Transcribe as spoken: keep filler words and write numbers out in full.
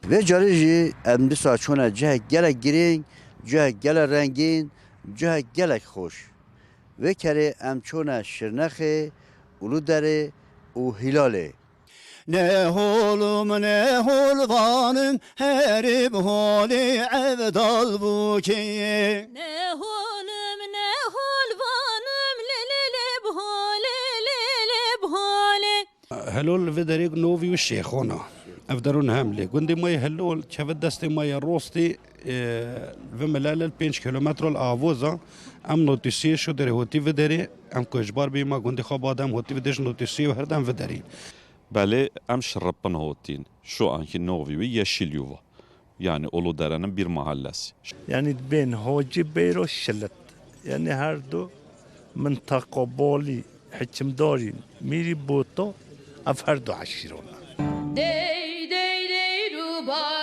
Vê carê jî em dîsa çûne cihek gelek girîng, cihek gelek rengîn, cihek gelek xweş. Vê kerê em çûne Şirnexê, Uluderê û Hîlalê. Ne holum ne holvanim herib holê evdal bûkê. Ne holum ne holvanim lê lê lê bholê lê lê bholê. Helol li vê derê novî û şêxona. Ev derûn hem lê. Gundê me yê Helol, keve destê me yê rostî, e, vê milele li pênc kilometre li avoza. Em notîsiyê şo derê hotî vê derê. Em koçbar bî ma gundê xwe bade em hotî vê derê ji notîsiyê û her dem vê derê. Belê, em şiripin hotîn. Şu anki novî wî yeşil yuva. Yani Uludere'nin bir mahallesi. Yani bên hocî bêro şilit. Yani her du mintaqa bolî hikimdarî mîrî boto ev her du eşîrona. Dey dey dey ruba